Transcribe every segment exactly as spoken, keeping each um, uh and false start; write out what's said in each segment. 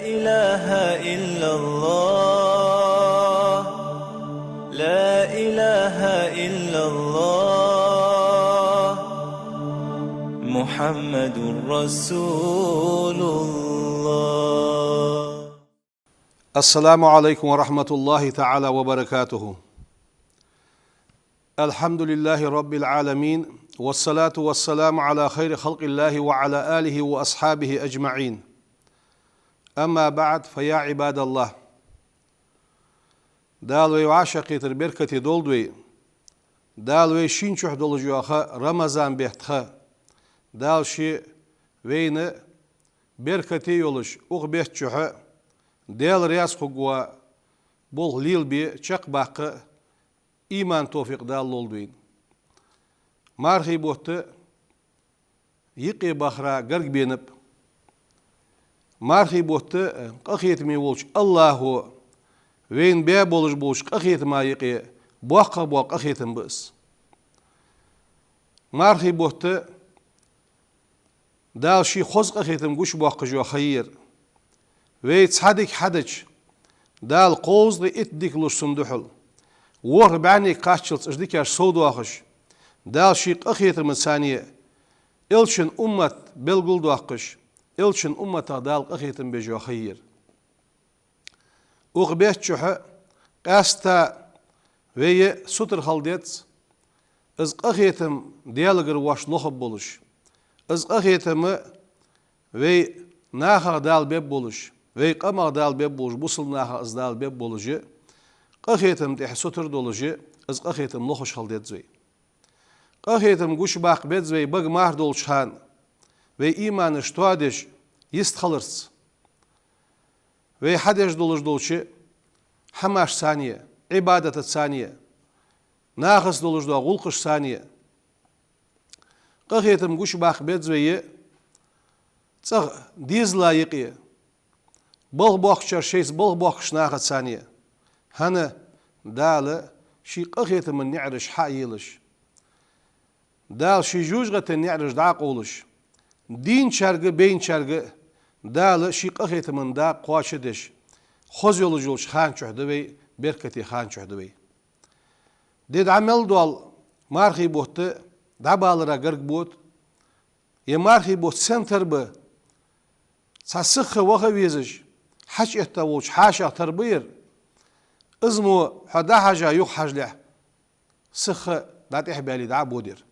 إله إلا الله، لا إله إلا الله، محمد رسول الله. السلام عليكم ورحمة الله تعالى وبركاته. الحمد لله رب العالمين، والصلاة والسلام على خير خلق الله وعلى آله وأصحابه أجمعين. أما بعد، فيا عباد الله. Дала вай вӀашагӀкхетар беркате долда вай. Дала вай шийна чухь долаш йола ха, Рамазан бетта ха, Дала ше вайна беркате йолаш, укх бетта чухь Даьла раьза хургвола болх лелабе, чакхбаккха иман, товфикъ Дала лолда вайна. Мархий бутт юкъе бахара гарга бенаб. Мархий бутт къахетаме волча АллахӀо вайна баь болаш болча къахетама юкъе боккхагӀа бола къахетам ба из. Мархий бутт Дала ший хоза къахетам гучабоаккхаш йола ха я ер. Вай цхьа дика хьадича, Дала кховзткъеи итт дика луш цунна духьал, ворхӀ бӀаьннега кхаччалца уж дикаш совдоахаш, Дала ший къахетамаца царна, элчан уммат белгалдоаккхаш, элчан умматах Дала къахетам беш йола ха я ер. Укх бетта чухь къаьстта вай сутара хила деза, из къахетам Даьлагара воашта лохаргболаш, из къахетам вай нахах Дала бергболаш, вай къамах Дала бергболаш, бусалба нахах из Дала бергболаш, къахетама тӀехьа сутара долаш, из къахетам лохаш хила деза вай. Къахетам гучабаккха беза вай бага марха долча хана, вай иманаш тоадеш йистхиларца. Вай хьадеш долаш долча хӀамашца царна, Ӏибадатаца царна, нахаца долаш дола гӀулакхашца царна. Къахетам гучабаккха беза вай цӀагӀа дезала юкъе, балха боахкачар шоайца балха боахкача нахаца царна. ХӀана? Дала ший къахетама наӀараш хьа а елаш, Дала ший жожагӀатен наӀараш дӀа а къовлаш, дийначарга а, байначарга а Дала ший къахетама дакъа кхоачадеш, хоза йолаш йолча хана чухь да вай, беркате хана чухь да вай. Ди дӀа мел дола мархий бутт дӀабалара гарга бода, е мархий бутт сенна тара ба, цхьа сиха ваха везаш, хьачуэтта волча хьаьшах тара ба ер. Из мо хьо дӀахьежа юха хьажалехь, сиха дӀатӀехбаьле дӀа а бода ер.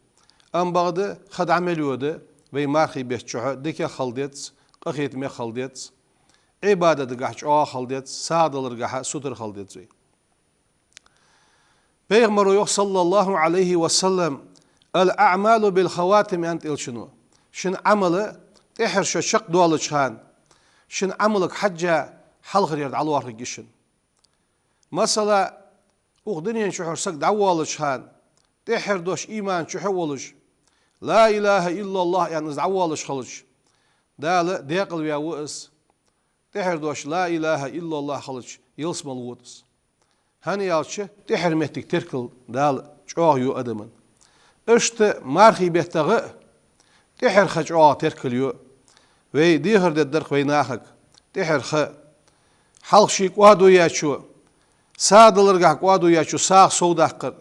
Амма бакъда ха дӀа мел йода, вай мархий бетта чухь диках хила деза, къахетамах хила деза, Ӏибадатагахьа чӀоагӀа хила деза, сагӀа даларгахьа сутара хила деза вай. Пайхамаро йоах, صلى الله عليه وسلم: «الأعمال بالخواتيم», — аьннад элчано. Шун Ӏамал тӀехьара шо чакхдоалача хана, шун Ӏамалга хьежжа хьалхара ер дӀалоархӀаргья шун. Масала, укх дунен чухьара саг дӀавоалача хана, тӀехьара дош иман чухь а волаш, «لا إله إلا الله» аьнна из дӀавоалаш хилча, Дала декъалваь ва из. ТӀехьара дош «لا إله إلا الله» хилча, ялсмала вода из. ХӀана аьлча, тӀехьара моттиг теркал Дала чӀоагӀа ю адаман. Иштта мархий беттагӀа а тӀехьара ха чӀоагӀа теркал ю. Вай дехар дергдар-кх вай нахага тӀехьара ха. Хьалха ший кӀоадо яьчо, сагӀа даларгахьа кӀоадо яьчо сагӀа совдаккхар,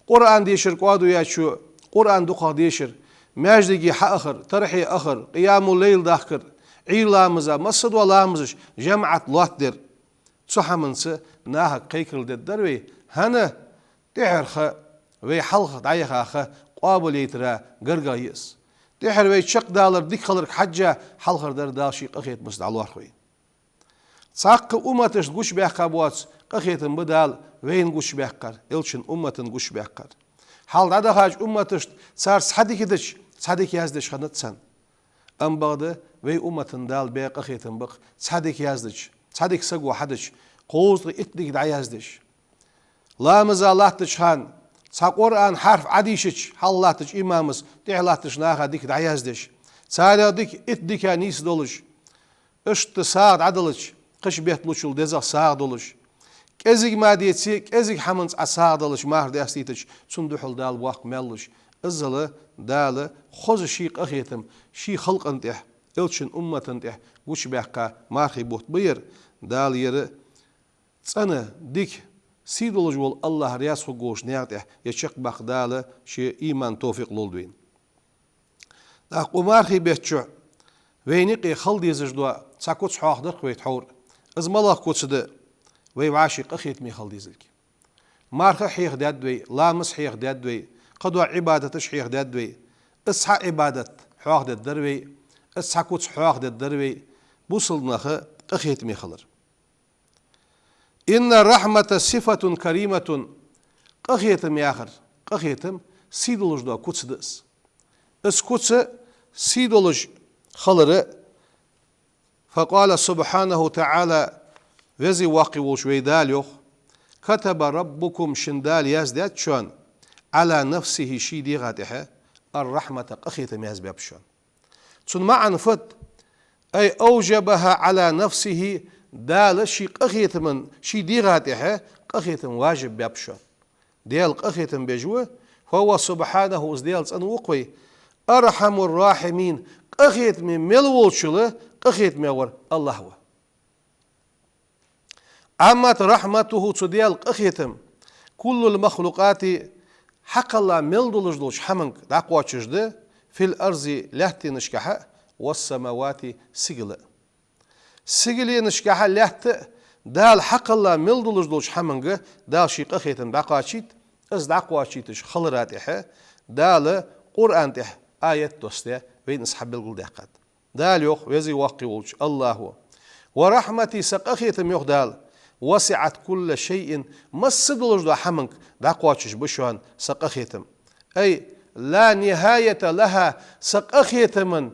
Къуръан дешара кӀоадо яьчо Къуръан дукхагӀа дешар, маьждиге хьаахар, тарахье ахар, къиямул-лайл дахкар, Ӏуйра ламаза, массадола ламазаш жамаӀат лоаттадар. Цу хӀаманца нахага кхайкарал дергдар вай, хӀана? ТӀехьара ха, вай хьалха дӀаяха ха къоабалъяйтара гаргагӀа я из. ТӀехьара вай чакхдалар дика хиларга хьежжа, хьалхара дар Дала ший къахетамца дӀалоархӀ вай. Цхьаккха умматашта гучабаьккха боаца къахетам ба Дала вайна гучабаьккхар, элчан умматана гучабаьккхар. Хьалха дӀадахача умматашта цар цхьа дика дича, цхьа дика яздеш хиннад царна. Амма бакъда вай умматана Дала баь къахетам ба-кх, цхьа дика яздича, цхьа дика саго хьадича, кховзткъеи итт дика дӀаяздеш. Ламаза латтача хана цхьа Къуръан хьарф Ӏодийшача, хьалха латтача имамас тӀехьа латтача наха дика дӀаяздеш, царех дика итт дика нийса долаш, иштта сагӀа дӀаделча, кхыча бетта лучул дезагӀа сагӀа долаш, кӀезига ма деце, кӀезига хӀаманца Ӏа сагӀа делча, марха даьстийтача, цунна духьал Дала боккха маьл луш, иззал Дала хоза ший къахетам ший халкъа тӀа Элчан уммата тӀа гучабаьккха мархий бутт ба ер. Дала ер цӀена, дика, сий долаш вола АллахӀ раьза хургволча наькъа тӀа ер чакхбаккха Дала ший иман, товфикъ лолда вайна. ТӀаккха укх мархий бетта чухь вайна юкъе хила дезаш дола цхьа куц хьоахадаьд вай тхьовра. Из малагӀа куц да? Вай вӀаший къахетаме хила дезилга. Марха хьехадаьд вай, ламаз хьехадаьд вай, кхыдола Ӏибадаташ хьехадаьд вай. Из цхьа Ӏибадат хьоахадергдар вай, из цхьа куц хьоахадергдар вай, бусалба наха къахетаме хилар. إن الرحمة صفة كريمة. Къахетам яхар, къахетам сий долаш дола куц да из. Из куц сий долаш хилар. فقال سبحانه وتعالى, Веза Воккха волча вай Дала йоах: كتب ربكم, шун Дала яздаьд шоана, على نفسه, ший дегӀа тӀа, الرحمة, къахетам язбаьб шоана. Цун маӀан фуд? أي أوجبها على نفسه, Дала ший къахетама, ший дегӀа тӀа къахетам важиб баьб шоана. Даьла къахетам беш ва, فهو سبحانه, из Даьла цӀена ва-кх вай, أرحم الراحمين, къахетаме мел волчул къахетаме вар АллахӀ ва. عمت رحمته, цу Даьла къахетам, كل المخلوقات, хьакхелла мел долаш долча хӀаманга дӀакхоачаш да, في الأرض, лаьттанашкахьа, والسماوات, сигала. Сигаленашкахьа, лаьтта а Дала хьакхелла мел долаш долча хӀаманга Дала ший къахетам дӀакхоачийт, из дӀакхоачийташ хилара тӀа Дала Къуръан тӀа аят доссадаь вайна из хьабелгалдаьккхад. Дала йоах, Веза Воккха волча АллахӀа: ورحمتي, са къахетам, йоах Дала, وسعت كل شيء, масса долаш дола хӀаманга дӀакхоачаш ба шоана са къахетам. أي لا نهاية لها, са къахетама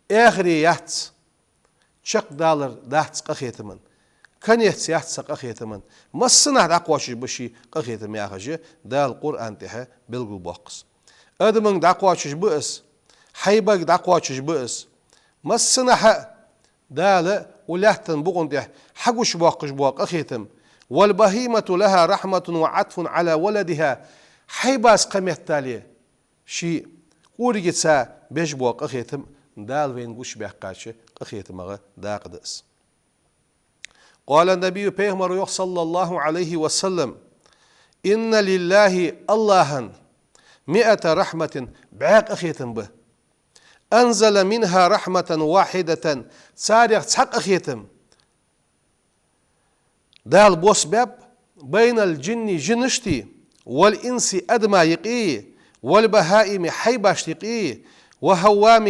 эхаре яц, чакхдалар дац къахетама, конец яц са къахетама. Массанахьа дӀакхоачаш ба ший къахетам яхаш Дала Къуръан тӀа белгалбоаккх из. Адамага дӀакхоачаш ба из, хьайбага дӀакхоачаш ба из. Массанахьа а Дала укх лаьттан букъа тӀа хьагучабоаккхаш бола къахетам. والبهيمة لها رحمة وعطف على ولدها. Хьайбас кхыметтел ший кӀоригеца беш бола къахетам Дала вайна гучабаьккхача къахетамах дакъа да из. قال النبي, пайхамара йоах, صلى الله عليه وسلم: إن لله, АллахӀа مائة رحمة, бӀаь къахетам ба. أنزل منها رحمة واحدة, царех цхьа къахетам Дала боссабаьб, بين الجن, жинашта, والإنس, адама юкъе, والبهائم, хьайбашта юкъе, والهوام,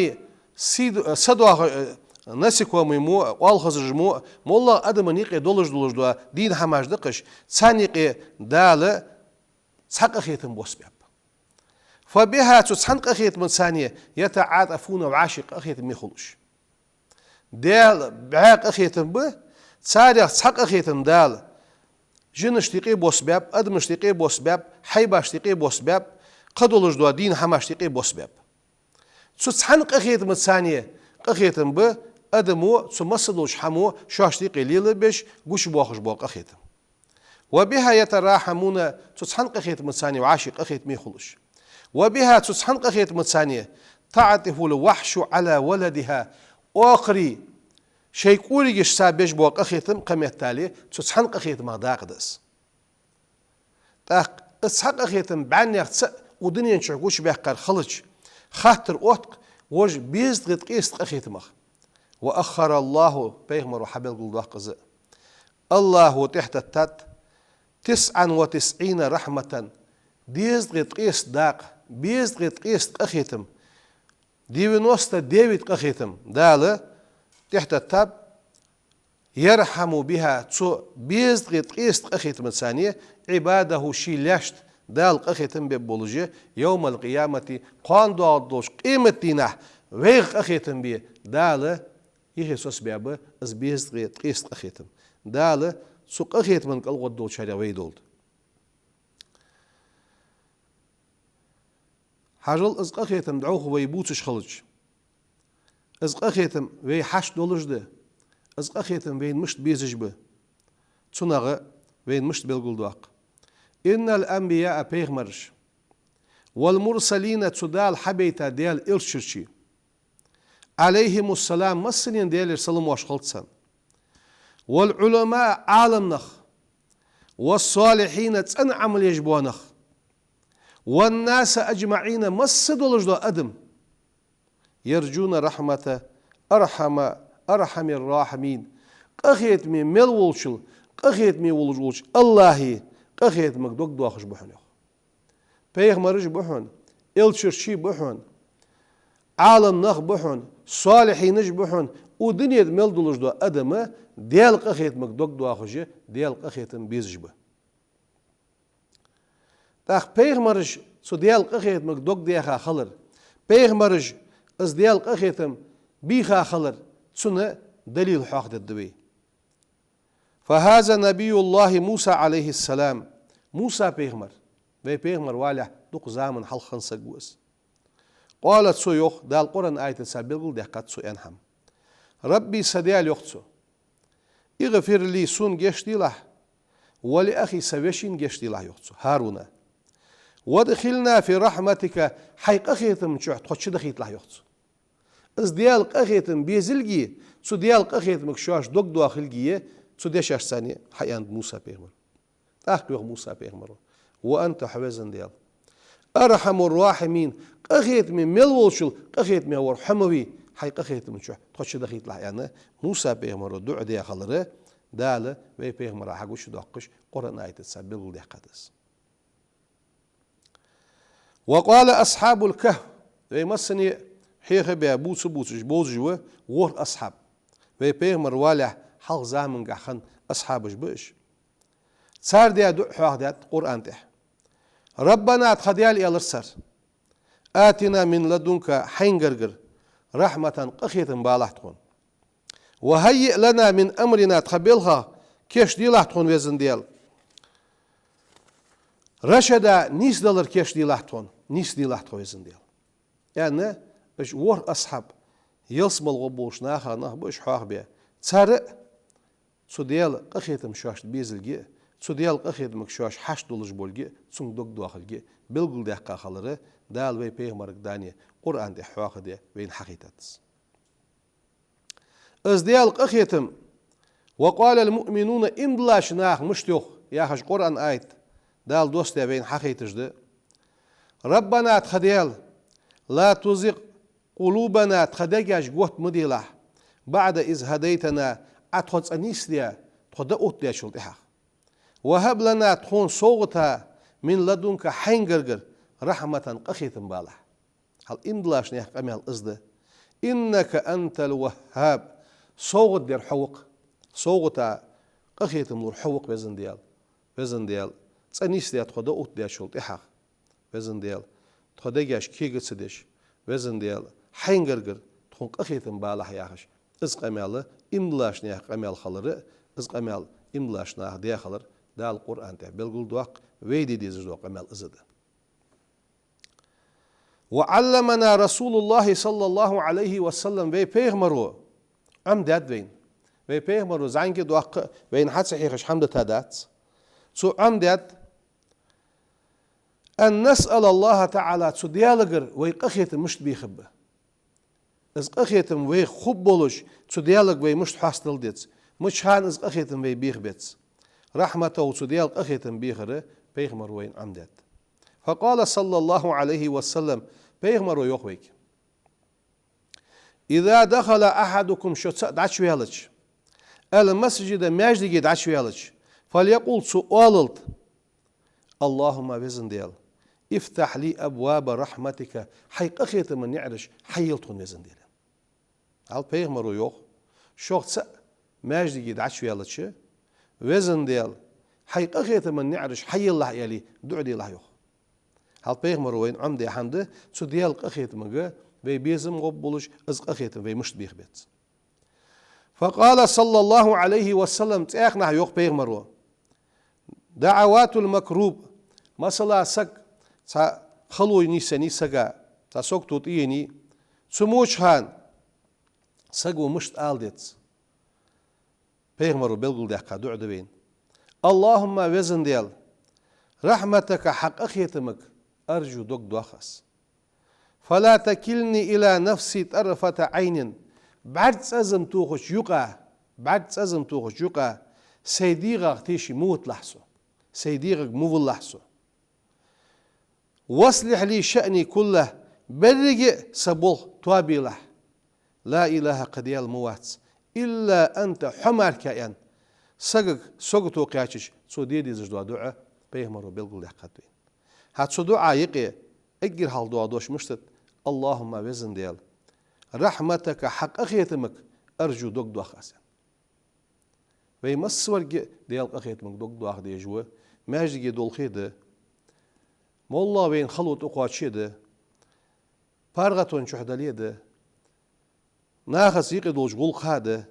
сий д-, са доагӀа, э, насекомые мо, оалхазараш мо, моллагӀа адама юкъе долаш, долаш дола дийна хӀамаш да-кх уж, царна юкъе Дала цхьа къахетам боссабаьб. فبها, цу цхьан къахетамаца, يتعاطفون, вӀаший къахетаме хул уж. Даьла бӀаь къахетам ба, царех цхьа къахетам Дала жинашта юкъе боссабаьб, адамашта юкъе боссабаьб, хьайбашта юкъе боссабаьб, кхыдолаш дола дийна хӀамашта юкъе боссабаьб. Цу цхьан къахетамаца къахетам ба адамо, цу масса долча хӀамо шоашта юкъе лелабеш, гучабоахаш бола къахетам. وبها يتراحمون, цу цхьан къахетамаца вӀаший къахетаме хул уж. وبها, цу цхьан къахетамаца, تعطف الوحش على ولدها, оакхарий шоай кӀоригашца беш бола къахетам кхыметтел цу цхьан къахетамах дакъа да из. ТӀаккха из цхьа къахетам бӀаьннех цаӀ укх дунен чу гучабаьккхар хилча, хаттар отт-кх вож беза ткъаь ткъаь исс къахетамах. وأخر الله, пайхамара хьабелгалдоаккх из. АллахӀа тӀехьатеттад, تسعا وتسعين رحمة, дезткъеи ткъеи исс дакъа, безткъеи ткъеи исс къахетам, девяносто девять къахетам Дала тӀехьатеттаб, يرحم بها, цу безткъеи ткъеи исс къахетамаца, عباده, ший лаьшта Дала къахетам бергболаш, يوم القيامة, кхоана доагӀаргдолча къематдийнахьа вайх къахетам бе Дала юхе соцабаьб из безткъеи ткъеи исс къахетам. Дала цу къахетама кӀалгӀоргдолчарех вай долда. Хьажал, из къахетам дӀахо вай бувцаш хилча, из къахетам вай хьашт долаш да, из къахетам вайна мишта безаш ба, цунах вайна мишта белгалдоаккх. إن الأنبياء, пайхамараш, والمرسلين, цу Дала хьабайта Даьла элчараш, عليهم السلام, массанена Даьлера саламаш хилда царна, والعلماء, Ӏаламнах, والصالحين, цӀена Ӏамал еш бола нах, والناس أجمعين, масса долаш дола адам, يرجون رحمة أرحم أرحم الراحمين, къахетаме мел волчул къахетаме волаш волча АллахӀа къахетамага дог доахаш ба хьона, йоах. Пайхамараш ба хьона, элчаш ба хьона, Ӏаламнах ба хьона, солихьинаш ба хьона, укх дунен тӀа мел долаш дола адам Даьла къахетамага дог доахаш, Даьла къахетам безаш ба. ТӀаккха пайхамараш цу Даьла къахетамага дог даьха хилар, пайхамараш из Даьла къахетам бийха хилар, цунна далил хьоахадергда вай. فهذا نبي الله موسى عليه السلام. Муса пайхамар, вай пайхамар валехь дукха заман хьалха хинна саг ва из. قال, цо йоах, Дала Къуръан аятаца белгалдаьккхад цо аьнна хӀама. رب, са Даьла, йоах цо, اغفر لي, сона гешт делахь, ولأخي, са вешийна гешт делахь, йоах цо, ХӀарунна. وأدخلنا في رحمتك, хьай къахетама чу тхо чудахийталахь, йоах цо. Из Даьла къахетам безилга, цу Даьла къахетамага шоаш дог доахилга, цу дешашца хьааьннад Муса пайхамара. ТӀаккха йоах Муса пайхамара: وأنت, хьо, везан Даьла, أرحم الراحمين, къахетаме мел волчул къахетаме вар хьо ма вий, хьай къахетама чу тхо чудахийталахь, аьнна, Муса пайхамара дуӀа даь хилар Дала вай пайхамара хьагучадоаккхаш Къуръан аятаца белгалдаьккхад из. وقال أصحاب الكهف, вай массане а хьеха а баь, бувца а бувцаш бовзаш ва ворхӀ асхьаб. Вай пайхамар валехь хьалха заманга хинна асхьабаш ба уж. Цар даь дуӀа хьоахадаьд Къуръан тӀа. ربنا, тха Даьла, аьлар цар, آتنا من لدنك, хьайна гаргара, رحمة, къахетам балахь тхона. وهيئ لنا من أمرنا, тха балхах кийчделахь тхона, везан Даьла. رشدا, нийсдалар кийчделахь тхона, нийсделахь тхо, везан Даьла, аьнна, уж ворхӀ асхьаб ялсмала гӀоргболаш наха нах ба уж хьоахабаь. Цар а цу Даьла къахетам шоашта безилга, цу Даьла къахетамага шоаш хьашт долаш болга, цунга дог доахилга белгалдаьккха хилар Дала вай пайхамарга даьнна Къуръан тӀа хьоахадаь вайна хьахайтад из. Из Даьла къахетам, وقال المؤمنون, иман диллача наха мишта йоах яхаш Къуръан аят Дала доссадаь вайна хьахайташ да: ربنا, тха Даьла, لا تزغ قلوبنا, тха дегаш готта ма делахь, بعد إذ هديتنا, Ӏа тхо цкъа нийсдаь, тхо дӀаоттадаьчул тӀехьагӀа. وهب لنا, тхона совгӀата, من لدنك, хьайна гаргара, رحمة, къахетам балахь. Хьал иман диллача наьха къамаьл из да: إنك أنت الوهاب, совгӀат дер хьо ва-кх, совгӀата, къахетам лур хьо ва-кх, везан Даьла. Везан Даьла, цкъа нийсдаь тхо дӀаоттадаьчул тӀехьагӀа, везан Даьла, тхо дегаш кега ца деш, везан Даьла, хьайна гаргара тхона къахетам балахь яхаш, из къамаьл иман диллача наьха къамаьл хилар, из къамаьл иман диллача наха даь хилар Дала Къуръан тӀа белгалдоаккх, вай де дезаш дола къамаьл из да. وعلمنا رسول الله صلى الله عليه وسلم, вай пайхамара Ӏомадаьд вайна. Вай пайхамара зӀамига доаккха а вайна хьа ца хьехаш хӀама дита дац. Цо Ӏомадаьд: أن نسأل الله تعالى, цу Даьлагара вай къахетам мишта бийхаб. Из къахетам вайх хургболаш, цу Даьлага вай мишта хьастадала деза, мича хана из къахетам вай бийха беза. رحمته, цу Даьла къахетам бийхар пайхамара вайна Ӏомадаьд. فقال صلى الله عليه وسلم, пайхамара йоах вайга: إذا دخل أحدكم, шо цаӀ дӀачуваьлча, المسجد, маьждиге дӀачуваьлча, فليقل, цо оалалда: اللهم, везан Даьла, افتح لي أبواب رحمتك, хьай къахетама наӀараш хьаелла тхона, везан Даьла. Хьал пайхамара йоах: шох цаӀ маьждиге дӀачуваьлча, везан Даьла, хьай къахетама наӀараш хьаеллалахь, аьле, дуӀа делахь, йоах. Хьал пайхамара вайна Ӏомадаь хӀама да, цу Даьла къахетамага вай безам гӀоргболаш, из къахетам вай мишта бийха беза. فقال صلى الله عليه وسلم, цхьаькханахьа йоах пайхамара: دعوات المكروب, масала, саг, цхьа хало нийсъеннай сага, цхьа сагото тӀаеннай, цу моча хана саго мишта ала деза. Пайхамара белгалдаьккха дуӀа да вайна: اللهم, везан Даьла, رحمتك, хьа къахетамага أرجو, дог доах аз. فلا تكلني إلى نفسي طرفة عين. БӀарг цӀацкъам тохача юкъа, бӀарг цӀацкъам тохача юкъа сай дегӀах тешам ма виталахь со. Сай дегӀага ма виллалахь со. وأصلح لي شأني كله, беррига а са болх тоабелахь. لا إله, кхы Даьла ма вац, إلا أنت, хьо мара, аьнна, сагага сагото кхаьчача, цо де дезаш дола дуӀа пайхамаро белгалдаьккхад вайна. ХӀаьта цу дуӀа юкъе эггара хьалха доагӀа дош мишта да: اللهم, веза Даьла, رحمتك, хьа къахетамага أرجو, дог доах аз, аьнна. Вай массаварг а Даьла къахетамага дог доаха дезаш ва, маьждиге долхе а да, моллагӀа вайна хало тӀакхоаче а да, паргӀатон чухь дале а да, нахаца юкъе долча гӀулакха а да,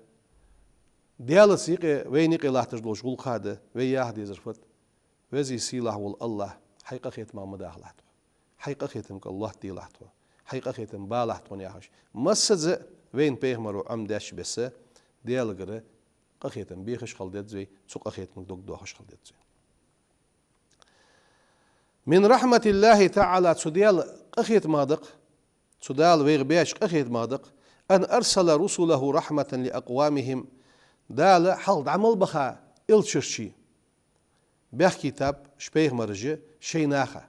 Даьлаца юкъе, вайна юкъе латташ долча гӀулакха а да, вай яха дезар фуд: Веза-Сийлахь вола АллахӀ, хьай къахетамах ма дахалахь тхо, хьай къахетама кӀал лоаттаделахь тхо, хьай къахетам балахь тхона, яхаш. Массаза а вайна пайхамаро Ӏомадаьча беса Даьлагара къахетам бехаш хила деза вай, цу къахетамага дог доахаш хила деза вай. من رحمة الله تعالى, цу Даьла къахетамах да-кх, цу Дала вайх беча къахетамах да-кх, أن أرسل رسله رحمة لأقوامهم, Дала хьалха дӀа мел баха элчаш, баьхкийтаб уж пайхамараш шоай наха.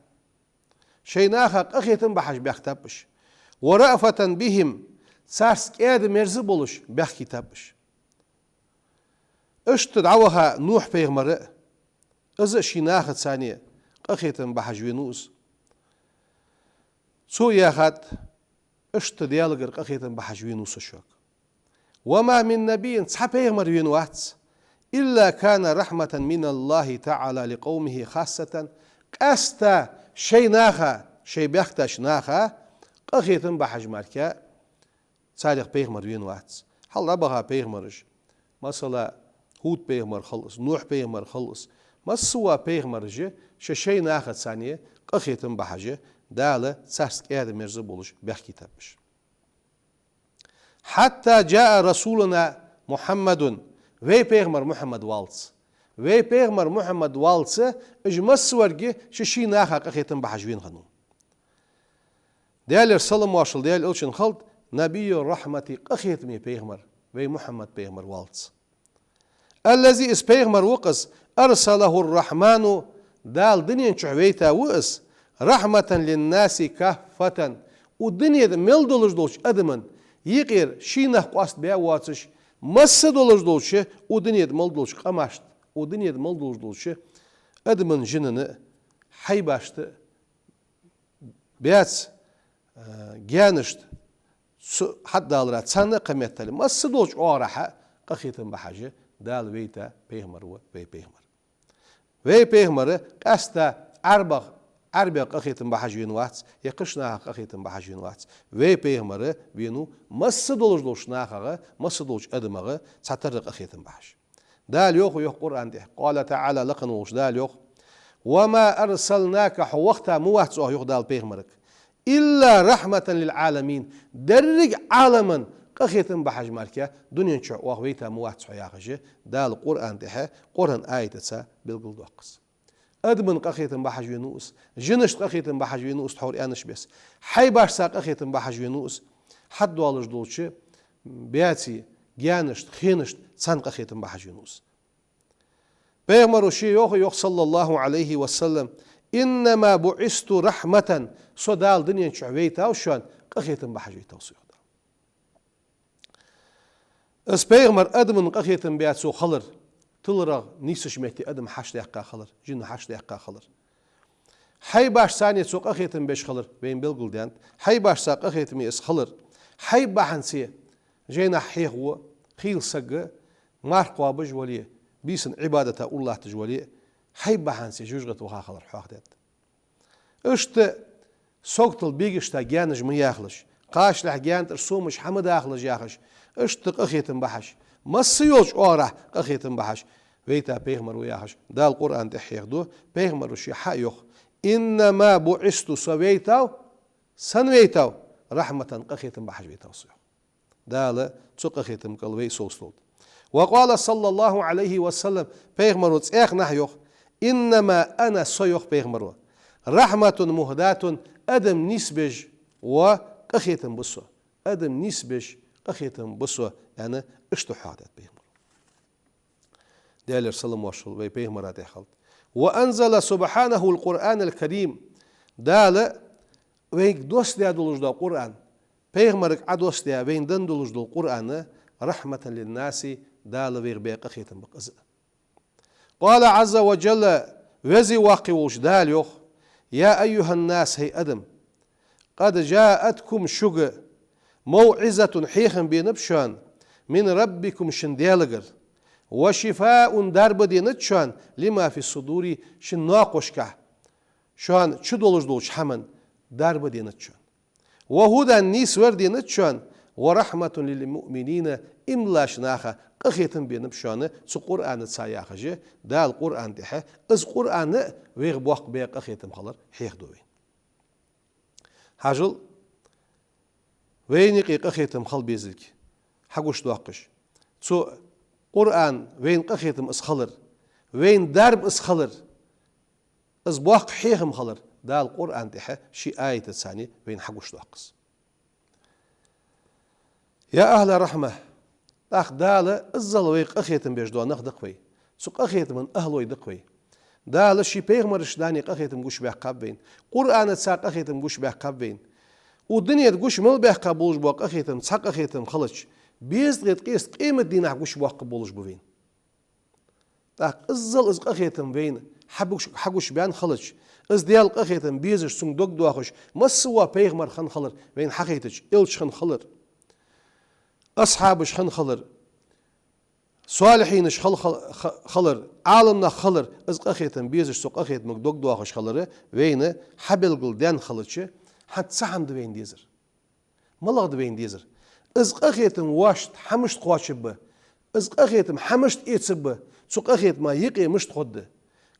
Шоай наха къахетам бахьаш баьхкийтаб уж. ورأفة بهم, царца кӀаьда-мерза болаш баьхкийтаб уж. Иштта дӀаваха Нухь пайхамар а, из а ший нахаца къахетам бахьаш венав из. Цо яхад: иштта Даьлагара къахетам бахьаш венав со шуга. وما من نبي, цхьа пайхамар венавац, إلا كان رحمة من الله تعالى لقومه خاصة, къаьстта шоай наха, шоай баьхкача наха къахетам бахьаш мара царех пайхамар венавац. Хьалха дӀабаха пайхамараш, масала, ХӀуд пайхамар хилва из, Нухь пайхамар хилва из, массавола пайхамараш шоай-шоай нахаца къахетам бахьаш, Дала царца кӀаьда-мерза болаш баьхкийтаб уж. حتى جاء رسولنا محمد, вай пайхамар Мухьаммад валлалца. Вай пайхамар Мухьаммад валлалца уж массаварг шоай-шоай наха къахетам бахьаш вена хиннав. Даьлера салам-моаршал Даьла элчанна хилда, نبي الرحمة, къахетаме пайхамар, вай Мухьаммад пайхамар валлалца. الذي, из пайхамар ва-кх из, أرسله الرحمن, Дала дунен чу вайта ва из, رحمة للناس كافة, укх дунен тӀа мел долаш долча адамашта юкъера ший нах къоастабаь а воацаш, масса долаш долча укх дунен тӀа мел долча къамашта, укх дунен тӀа мел долаш долча адамашта, жинашта, хьайбашта, баьца, э, гаьнашта, цу хьадалара царна а кхы меттел, масса долча оагӀорахьа къахетам бахьаш Дала вайта пайхамар ва вай пайхамар. Вай пайхамар къаьстта Ӏарбех, Ӏарбех къахетам бахьаш венавац, е кхыча нахах къахетам бахьаш венавац. Вай пайхамар венав масса долаш долча нахах, масса долча адамах цхьатарра къахетам бахьаш. Дала йоах, йоах Къуръан тӀа. قال تعالى, лакха волча Дала йоах: وما أرسلناك, хьо вахийта ма вац оаха, йоах Дала пайхамарга, إلا رحمة للعالمين, деррига Ӏаламашта къахетам бахьаш мара, дунен чу оаха вайта ма вац хьо, яхаш, Дала Къуръан тӀа, Къуръан аятаца белгалдоаккх из. Адамашта къахетам бахьаш венав из, жинашта къахетам бахьаш венав из, тхьовра аьннача беса. Хьайбашца къахетам бахьаш венав из, хьадоалаш долча баьцеи, гаьнашта, хенашта, царна къахетам бахьаш венав из. Пайхамаро ше йоах, йоах, صلى الله عليه وسلم: إنما بعثت رحمة, со Дала дунен чу вайтав шоана, къахетам бахьаш вайтав со, йоах Дала. Из пайхамар адамашта къахетам баь цо хилар, тиларах нийсача метте адам хьаштдаьккха хилар, жин хьаштдаьккха хилар. Хьайбашца цо къахетам беш хилар, вайна белгалдаьннад, хьайбашца къахетаме из хилар. Хьайба бахьанце жайнашка хьехаву хийла саг, марха кхоабаш вале, бийсан Ӏибадата ура латташ вале, хьайба бахьанце жожагӀате ваха хилар хьоахадаьд. Иштта согтал бегашта гаьнаш ма яхалаш, кхашлахь гаьна тӀара сомаш хьа ма дахалаш яхаш, иштта къахетам бахьаш, масса йолча оагӀорахьа къахетам бахьаш вайта пайхамар ва яхаш, Дала Къуръан тӀа хьехаду, пайхамаро ше хьа а йоах: إنما بعثت, со вайтав, сенна вайтав, رحمة, къахетам бахьаш вайтав со, йоах. Дала цу къахетама кӀал вай совцалда. وقال صلى الله عليه وسلم, пайхамаро цӀаькха а йоах: إنما أنا, со, йоах пайхамаро, رحمة مهداة, адам нийсбеш ва къахетам ба со. Адам нийсбеш къахетам ба со, аьнна, иштта хьоахадаьд пайхамара. Даьлера салам-моаршал вай пайхамара тӀа хилда. وأنزل سبحانه القرآن الكريم. Дала вайга доссадаь долаш дола Къуръан, пайхамарга Ӏодоссадаь вайна денна долаш дола Къуръан, رحمة للناس, Дала вайх баь къахетам ба-кх из. قال عز وجل, Веза-Воккха волча Дала йоах: يا أيها الناس, хӀай адам, قد جاءتكم, шуга, موعظة, хьехам бенаб шоана, من ربكم, шун Даьлагара, وشفاء, дарба денад шоана, لما في الصدور, шун накхошка, шоана чу долаш долча хӀаман дарба денад шоана. وهدى, нийсвар денад шоана, ورحمة للمؤمنين, иман долча наха къахетам бенаб шоана цу Къуръанаца, яхаш, Дала Къуръана тӀа, из Къуръан а вайх боккха баь къахетам хилар хьехаду вайна. Хьажал, вайна юкъе къахетам хила безилга хьагучадоаккхаш, цу Къуръана вайна къахетам из хилар, вайна дарба из хилар, из боккха хьехам хилар Дала Къуръана тӀа ший аятаца вайна хьагучадоаккх из. يا أهل الرحمة, тӀаккха Дала иззал вайх къахетам беш дола нах да-кх вай, цу къахетама ахӀлой да-кх вай. Дала ший пайхамарашта къахетам гучабаьккхаб вайна, Къуръанаца къахетам гучабаьккхаб вайна. Укх дунен тӀа гуча мел баьккха болаш бола къахетам, цхьа къахетам хилча, беза ткъеи ткъеста къемата дийнахьа гучабоаккха болаш ба вайна. ТӀаккха иззал из къахетам вайна хьагуш-, хьагучабаьнна хилча, из Даьла къахетам безаш, цунга дог доахаш масса а вола пайхамар хинна хилар вайна хьахайтача, элча хинна хилар, асхьабаш хинна хилар, солихьинаш хил-, хил-, хилар, Ӏаламнах хилар, из къахетам безаш, цу къахетамга дог доахаш хилар вайна хьабелгалдаьнна хилча, хӀанз цхьа хӀама да вайна дезар. МалагӀа да вайна дезар? Из къахетам вайшта хьа мишта кхоачаргба, из къахетам хьа мишта эцаргба, цу къахетама юкъе мишта хургда?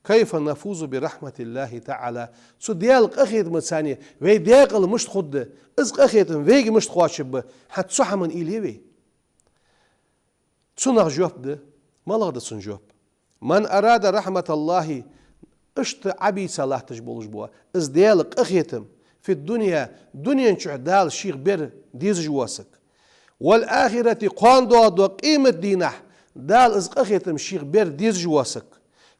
كيف نفوز برحمة الله تعالى؟ Цу Даьла къахетамаца вай даькъала мишта хургда? Из къахетам вайга мишта кхоачаргба? ХӀанз цу хӀаман уйла е вай. Цунах жоп да. МалагӀа да цун жоп? من أراد رحمة الله, иштта Ӏобийца латташ болаш бола из Даьла къахетам, في الدنيا, дунен чухь Дала шийх бер дезаш вола саг, والآخرة, кхоана доагӀаш долча къемата дийнахьа Дала из къахетам шийх бер дезаш вола саг,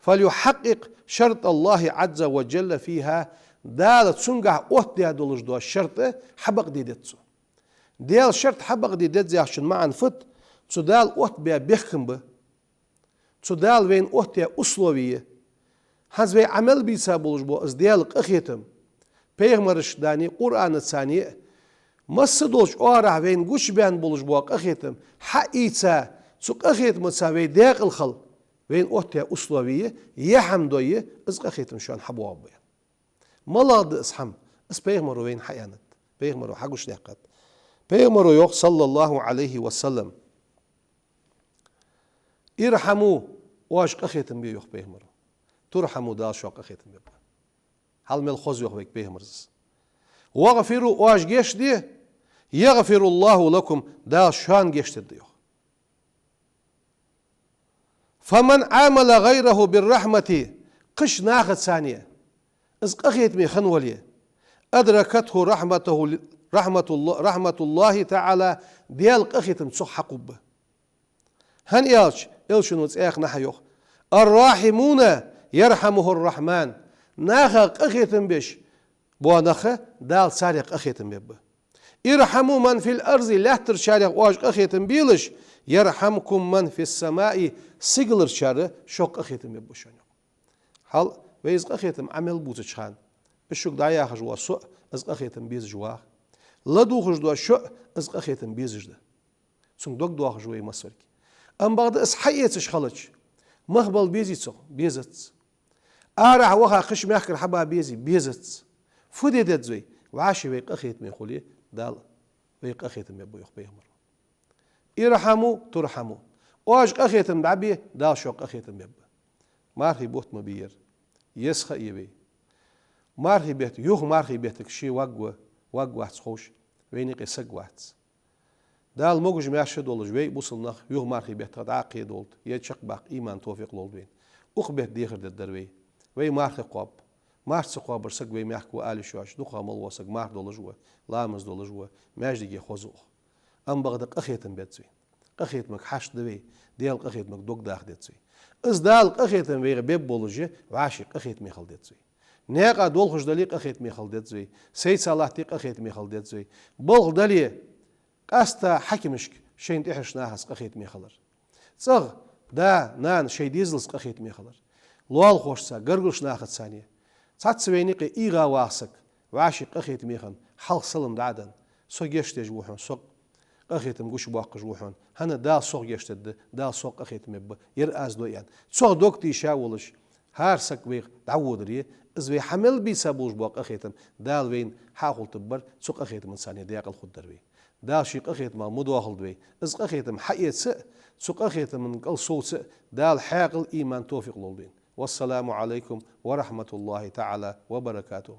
فليحقق شرط الله عز وجل فيها, Дала цунгахьа оттадаь долаш дола шарт хьабакъде деза цо. Даьла шарт хьабакъде деза яхачун маӀан фуд? Цу Дала оттабаь бехкам ба, цу Дала вайна оттаяь условие я. ХӀанз вай Ӏамал бийца болаш бола из Даьла къахетам, пайхамарашта а, Къуръанаца а, масса долча оагӀорахьа вайна гучабаьнна болаш бола къахетам хьаийца, цу къахетамаца вай даькъала хила вайна оттаяь условие я, е хӀама дой, из къахетам шоана хьабоагӀаргба. МалагӀа да из хӀама? Из пайхамаро вайна хьааьннад, пайхамаро хьагучадаьккхад. Пайхамаро йоах, صلى الله عليه وسلم: ارحموا, оаш къахетам бе, йоах пайхамаро. ترحموا, Дала шух къахетам бергба. Хьал мел хоза, йоах вайга пайхамаро из. واغفروا, оаш гешт де, يغفر الله لكم, Дала шоана гешт дергда, йоах. فمن عامل غيره بالرحمة, кхыча нахаца из къахетаме хинна вале, أدركته رحمته، رحمة الله، رحمة الله تعالى, Даьла къахетам цох хьакхувргба. ХӀана аьлча, элчано цӀаьхха нахьа йоах: الراحمون يرحمهم الرحمن, наха къахетам беш бола нах, Дала царех къахетам бергба. ارحموا من في الأرض, лаьттарчарех оаш къахетам белаш, يرحمكم من في السماء, сигаларчар шох къахетам бергба шоана. Хьал, вай из къахетам Ӏа мел бувцача хана, из шуга дӀаяхаш вола со а из къахетам безаш ва-кх. ЛадувгӀаш дола шо а из къахетам безаш да. Цунга дог доахаш ва вай массавар а. Амма бакъда из хьаэцаш хилча, мах бала безий цох? Безац. Арахьа ваха кхыча мехкара хьаба безий? Безац. Фу де деза вай? ВӀаши вай къахетаме хуле, Дала вайх къахетам бергба, йоах пайхамаро. ارحموا ترحموا. Оаш къахетам дӀабе, Дала шох къахетам бергба. Мархий бутт ма бий ер. Еза ха я вай. Мархий бетта, юха мархий беттага ше варгва, варгвац ховш, вайна юкъе саг вац. Дала могаш-маьрша долаш вай, бусалба нах, юха мархий бетта дӀа а кхедолда, е чакхбаккха иман, товфикъ лолда вайна. Укх бетта дехар дергдар вай. Вай марха кхоаб. Марха ца кхобаш саг вай мехка ва ала йиш йоацаш, дукха мел вола саг марха долаш ва, ламаз долаш ва, маьждиге хоза ва. Амма бакъда къахетам беза вайна. Къахетамга хьашт да вай, Даьла къахетамга дог даха деза вай. Из Дала къахетам вайга беб болаш, вӀаши къахетаме хила деза вай. Наькъа долхаш дале, къахетаме хила деза вай. Сайца латте, къахетаме хила деза вай. Балха дале, къаьстта хьакимашка, шоай тӀехьарча нахаца къахетаме хилар. ЦӀагӀа да, нана шоай дезалца къахетаме хилар. Лоалахошца, гаргарча нахаца цхьана. Цхьацца вайна юкъе ийгӀа ваха саг, вӀаши къахетаме хинна, хьалха салам дӀа а даь: «Со гешт деш ва хьона, со къахетам гучабоаккхаш ва хьона. ХӀана Дала сох гешт дергда, Дала сох къахетам бергба, ер аз дой», — аьнна. Цох дог тийша волаш, хӀара саг вайх дӀаводар, из вай хьа мел бийца болаш бола къахетам Дала вайна хьахулийтаргбар, цу къахетамца цхьана даькъала хургдар вай. Дала ший къахетамах ма доахалда вай. Из къахетам хьаэца а, цу къахетаман кӀал совца а Дала хьаькъал, иман, товфикъ лолда вайна. والسلام عليكم ورحمة الله تعالى وبركاته.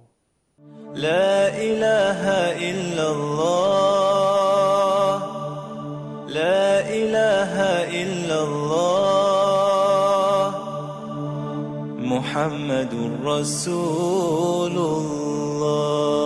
لا إله إلا الله. لا إله إلا الله. محمد رسول الله.